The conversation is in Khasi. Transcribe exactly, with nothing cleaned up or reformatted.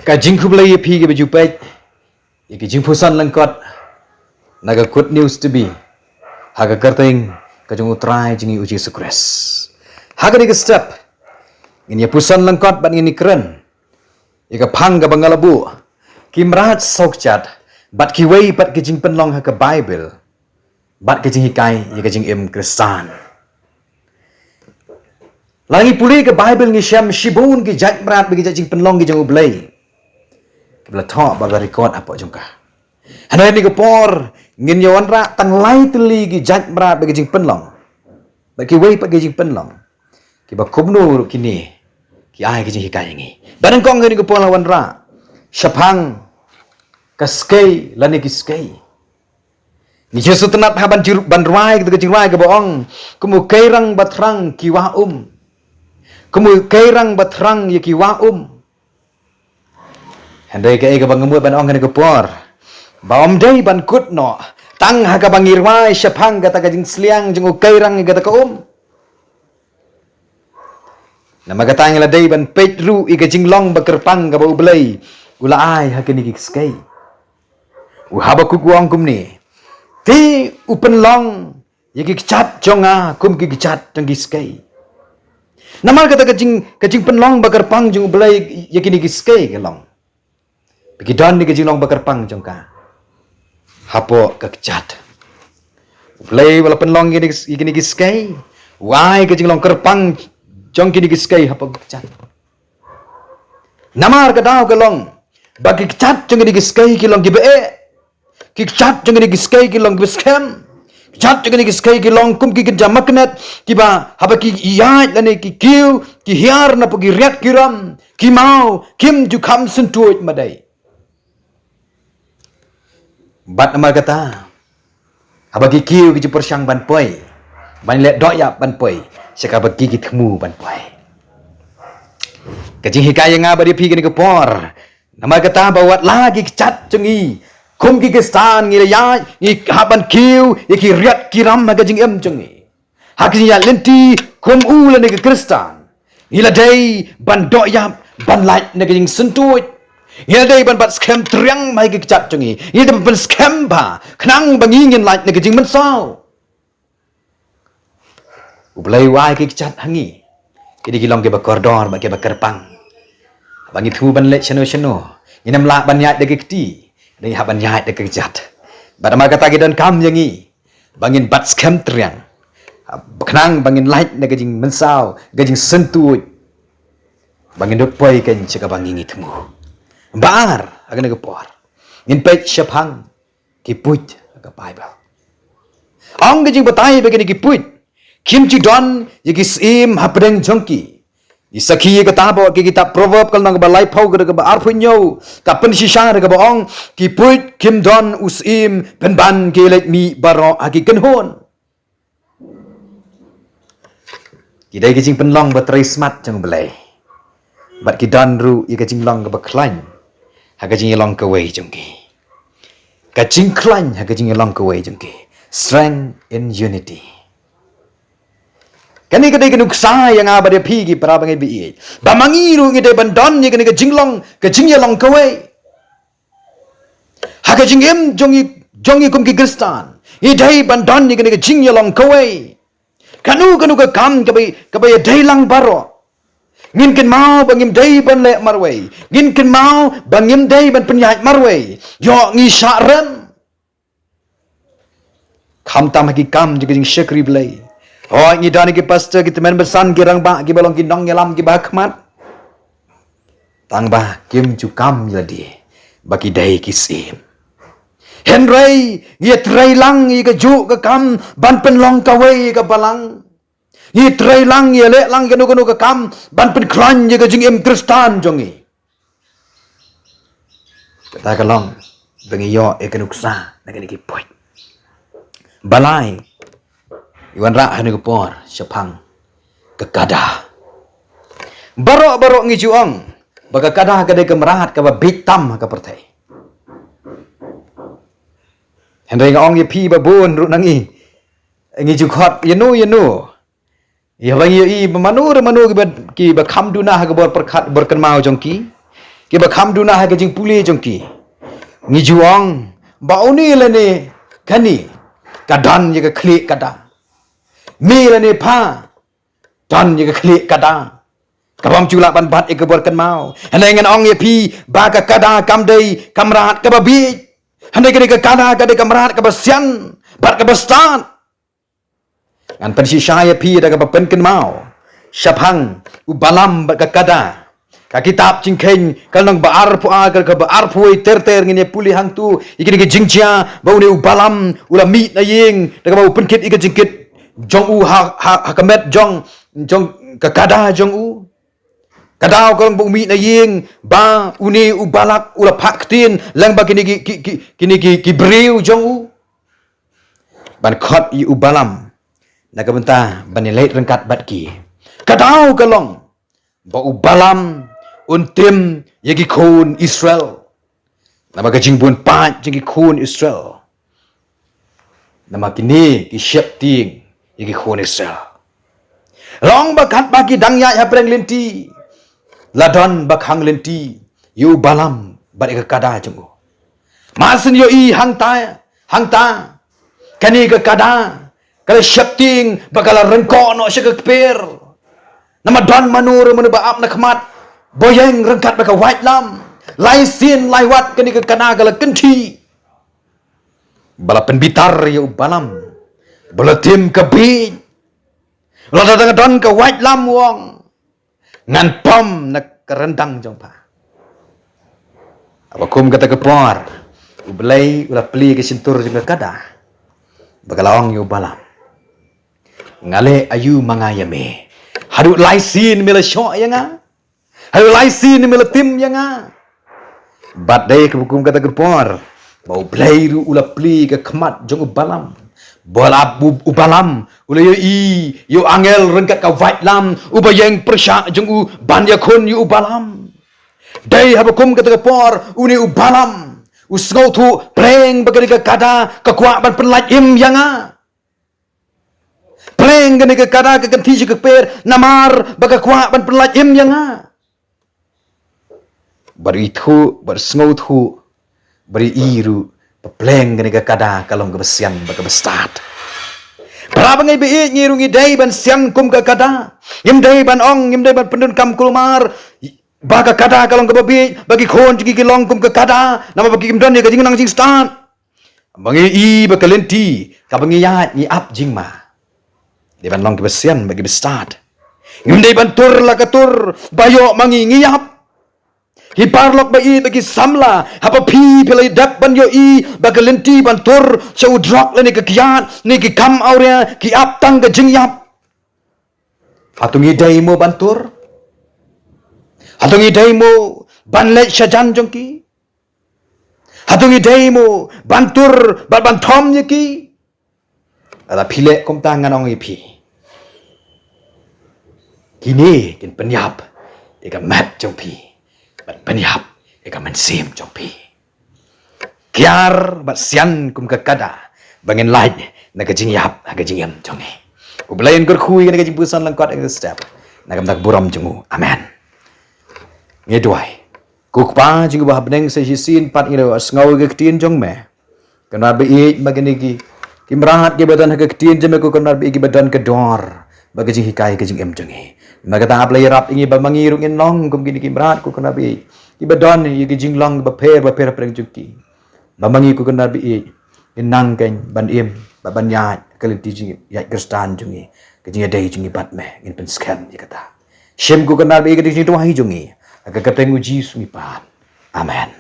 Ka jingkhublei ïa phi kiba ju peit ïa ki jingpuson lyngkot na ka Good News T V ha ka kyrteng ka jong U Trai jong ngi U Jisu Khrist. Ha kane ka step ngin ïa puson lyngkot bad ngin ïa kren ïa ka phang kaba nga la buh, ki mrad sawkjat bad kiwei pat ki jingpynlong ha ka Baibl bad ka jinghikai ïa ka jingim Khristan. Lada ngi pule ka Baibl ngi shem shibun ki jait mrad bad ki jait jingpynlong ki jong U Blei kiba la thoh bad ba record hapoh jong ka. Hynrei ha kane ka por ngin ïa wanrah tang lai tylli ki jait mrad bad ki jingpynlong bad kiwei pat ki jingpynlong kiba kumno ruh kine ki ai ki jinghikai ïa ngi. Ba nyngkong ha kane ka por la wanrah shaphang ka skei lane ki skei. Ngi ju sngewtynnat ha ban jur-, ban rwai kata ka jingrwai kaba ong, kum u keirang ba thrang ki wah um. Kum u keirang ba thrang ïa ki wah um. Hynrei kaei kaba nga mut ban ong ha kane ka por, ba ym dei ban kut noh tang ha kaba ngi rwai shaphang kata ka jingsliang jong u keirang ïa kata ka um. Namar kata ngi la dei ban peit ruh ïa ka jinglong ba kyrpang kaba U Blei u la ai ha kine ki skei. U Habakuk u ong kumne, te u pynlong ïa ki kjat jong nga kum ki kjat jong ki skei. Namar kata ka jing, ka jingpynlong ba kyrpang jong U Blei ïa kine ki skei ka long ba ki don ïa ka jinglong ba kyrpang jong ka hapoh ka kjat. U Blei u la pynlong ïa kine ki, ïa kine ki skei, u ai ka jinglong kyrpang jong kine ki skei hapoh ka kjat. Namar ka daw ka long ba ki kjat jong kine ki skei ki long kiba eh. Ki kjat jong kine ki skei ki long kiba skhem. Kjat jong kine ki skei ki long kum ki kynja magnet kiba haba ki ïaid lane ki kiew, ki hiar na pdeng ki riat ki ram, ki maw, kim ju kham syntuid ma dei. Bad namar kata, haba ki kiew ki ju pyrshang ban poi, ban leh doh ïap ban poi, sha kaba ki ki thmu ban poi. Ka jinghikai ïa nga bad ïa phi kane ka por, namar kata ba wat la ki kjat jong ngi kum ki Khristan ngi la ïaid, ngi hap ban kiew ïa ki riat ki ram ha ka jingim jong ngi. Ha ka jingïaid lynti kum u lane ka Khristan, ngi la dei ban doh ïap, ban lait na ka jingsyntuid. Ngi la dei ban bat skhem triang bha ïa ki kjat jong ngi. Ngi la dei ban skhem bha khnang ba ngi ngin lait na ka jingmynsaw. U Blei u ai ki kjat ha ngi, ki dei ki long kiba kordor bad kiba kyrpang. Ba ngi thmu ban leit shano shano, ngim lah ban ïaid da ki kti, ngi hap ban ïaid da ki kjat. Bad namar kata ki donkam ïa ngi ba ngin bat skhem triang, khnang ba ngin lait na ka jingmynsaw, ka jingsyntuid, ba ngin dup poi kein sha kaba ngi ngi thmu. Ba ar, ha kane ka por ngin peit shaphang ki puit ha ka Baibl. Ong ka jingbatai ba kine ki puit kim ju don ïa ki syiem hapdeng jong ki. Ngi sakhi ïa kata ba ki kitab Proverb ka lynnong kaba laiphew ka dkhot kaba arphew hynñiew ka pynshisha da kaba ong, ki puit kim don u syiem pynban ki leit mih baroh ha ki kynhun. Ki dei ki jingpynlong ba trei smat jong U Blei. Bad ki don ruh ïa ka jinglong kaba khlaiñ ha ka jingïalong kawei jong ki. Ka jingkhlaiñ ha ka jingïalong kawei jong ki. Strength in unity. Kane ka dei ka nuksa ïa nga bad ïa phi ki para bangeit ba ïeit, ba ma ngi ruh ngi dei ban don ïa kane ka jinglong, ka jingïalong kawei. Ha ka jingim jong ngi, jong ngi kum ki Khristan, ngi dei ban don ïa kane ka jingïalong kawei. Kano kano ka kam kaba, kaba ïadei lang baroh, ngin kynmaw ba ngim dei ban leh marwei. Ngin kynmaw ba ngim dei ban pynïaid marwei. Ïoh ngi shah rem. Khamtam ha ki kam jong ka jingshakri Blei. Hooid, ngi don ki pastor, ki tymmen basan, ki rangbah, kiba long ki nongïalam kiba hakhmat. Tang ba kim ju kam ïa lade ba ki dei ki syiem. Hynrei ngi ïatrei lang ïa kajuh ka kam ban pynlong kawei ïa ka balang. Ngi trei lang, ngi leh lang kano kano ka kam ban pynkhlaiñ ïa ka jingim Khristan jong ngi. Kata ka long ba ngi ïoh ïa ka nuksa na kane ki puit. Ba lai, ngi wanrah ha kane ka por shaphang ka kada. Baroh baroh ngi ju ong ba ka kada ka dei ka mrad kaba bieit tam ha ka pyrthei. Hynrei nga ong ïa phi ba bun ruh na ngi, ngi ju khot ïano ïano. Ïa ba ngi ïohi ba mano re mano kiba, kiba kham duna ha ka bor pyrkhat bor kynmaw jong ki, Kiba kham duna ha ka jingpule jong ki, ngi ju ong ba une lane kane ka don ïa ka khlieh kada. Me lane pha don ïa ka khlieh kada. Ka bym ju lah ban bat ïa ka bor kynmaw. Hynrei ngan ong ïa phi ba ka kada kam dei ka mrad kaba bieit. Hynrei kane ka kada ka dei ka mrad kaba sian bad kaba stad. Ngan pynshisha ïa phi da kaba pynkynmaw shaphang u Balam bad ka kada. Ka kitab Jingkheiñ ka lynnong ba arphew ar, ka lynnong ba arphew wei ter ter ngin ïa pule hangto ïa kine ki jingjia ba une u Balam u la mih na ïing da kaba u pynkit ïa ka jingkit jong u ha, ha, ha ka met jong, jong ka kada jong u. Ka daw ka long ba u mih na ïing ba une u Balak u la phah ktien lang ba kine ki, ki, ki, kine ki, ki briew jong u ban khot ïa u Balam na ka bynta ban ïaleit ryngkat bad ki. Ka daw ka long ba u Balam un tim ïa ki khun Israel. Namar ka jingbun paid jong ki khun Israel. Namar kine ki sheptieng ïa ki khun Israel. Long ba katba ki dang ïaid ha pdeng lynti, la don ba khang lynti ïa u Balam bad ïa ka kada jong u. Mar shen ïohi hangta, hangta kane ka kada ka la sheptieng ba ka la ryngkoh noh sha ka kper. Namar don mano re mano ba ap na khmat ba ïeng ryngkat bad ka waitlam. Lai sien lai wat kane ka kada ka la kynthih ba la pynbitar ïa u Balam ba la tim ka bieit. Lada dang don ka waitlam u ong, ngan pom na ka ryndang jong pha. Haba kum kata ka por U Blei u la plie ka shyntur jong ka kada ba ka la ong ïa u Balam, nga leh aïu ma nga ïa me? Haduh lai sien me la shoh ïa nga? Haduh lai sien me la tim ïa nga? Bad dei kaba kum kata ka por ba U Blei ruh u la plie ka khmat jong u Balam. Ba la u, u Balam u la ïohi ïa u angel ryngkat ka waitlam uba ïeng pyrshah jong u ban ïakhun ïa u Balam. Dei haba kum kata ka por une u Balam u sngewthuh pleng ba kane ka kada ka kwah ban pynlait im ïa nga. Pleng kane ka kada ka kynthih sha ka kper namar ba ka kwah ban pynlait im ïa nga. Bad u ithuh, bad u sngewthuh, bad u ïohi ruh ba pleng kane ka kada ka long kaba sian bad kaba stad. Para bangeit ba ïeit, ngi ruh ngi dei ban sian kum ka kada. Ngim dei ban ong, ngim dei ban pyndonkam kulmar ba ka kada ka long kaba bieit, ba ki khun jong ngi ki long kum ka kada namar ba kim don ïa ka jingnang jingstad. Ba ngi ïohi ba ka lynti kaba ngi ïaid ngi ap jingma. Dei ban long kiba sian bad kiba stad. Ngim dei ban tur la ka tur ba ïoh ma ngi ngi ïap. Ki paralok ba ïeit bad ki samla, haba phi phi la dep ban ïohi ba ka lynti ban tur sha u drok lane ka kiad ne ki kam awria ki ap tang ka jingïap, hato ngi dei mo ban tur? Hato ngi dei mo ban leit sha jan jong ki? Hato ngi dei mo ban tur bad ban thom ïa ki? Lada phi leh kumta ngan ong ïa phi, kine kin pynïap ïa ka met jong phi bad pynïap ïa ka mynsiem jong phi. Kiar bad sian kum ka kada ba ngin lait na ka jingïap ha ka jingim jong ngi. U Blei un kyrkhu ïa kane ka jingpuson lyngkot ïa ka step na ka bynta ka burom jong u. Amen. Ngi duwai. Ko Kpa jong ngi ba ha bneng, sa shisien pat ngi la sngew ïa ka ktien jong me. Ko Kynrad ba ïeit, ba kine ki, ki mrad kiba don ha ka ktien jong me, ko Kynrad ba ïeit, kiba don ka dor bad ka jinghikai ha ka jingim jong ngi. Namar kata ap la ïarap ïa ngi ba ma ngi ruh ngin long kum kine ki mrad, ko Kynrad ba ïeit, kiba don ïa ki jinglong bapher bapher hapdeng jong ki. Ba ma ngi, ko Kynrad ba ïeit, ngin nang kein ban im bad ban ïaid ka lynti jingïaid Khristan jong ngi, ka jingïadei jong ngi bad me, ngin pynskhem ïa kata. Shim, ko Kynrad ba ïeit, ka jingduwai jong ngi ha ka kyrteng U Jisu ngi pan. Amen.